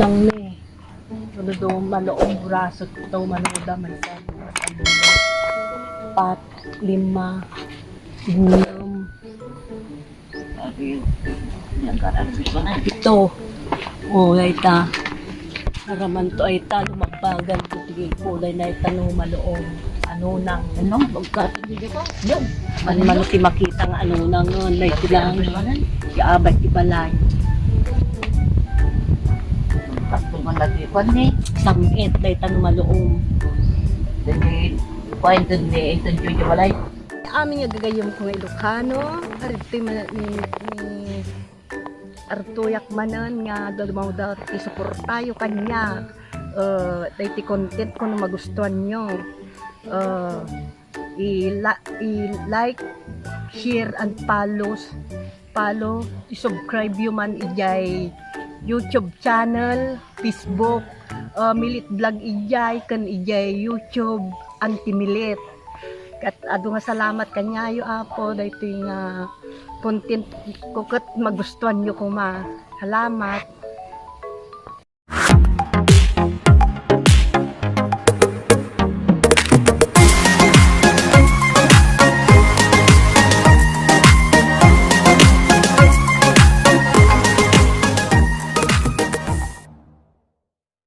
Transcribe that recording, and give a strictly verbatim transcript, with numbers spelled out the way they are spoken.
Lang ni. Ano do, maloong burasot to, manoda, may sabi. Pat, lima, gulom. Ito. O, ay ta. Araman to ay ta, lumagbagan to, tigil kulay na ita no maloong. Ano nang, ano, magkatindi ka? Yan. Ano man ti makita nga ano nang, uh, may tilang. Ano? Di abay ti balay. Katulman lagi, kwan ni? Samit, dayta no maloong. Dagiti, kwan, ito ni, ito ni Jojo Balay. Amin nga gagayyem ko nga Ilocano, arito man ni, ni Artuyak manen nga dumawda ti suportayo kanya. Eh, daytoy content ko no magustuhan nyo. Eh, i-la-, i-like, share, and follow, follow, i-subscribe yo man ijay YouTube channel, Facebook, eh, Milit Vlog ijay, ken ijay YouTube, Auntie Milit. Ket adu nga salamat kaniayo, Apo, daytoy nga content ko ket magustuhan yo koma. Salamat.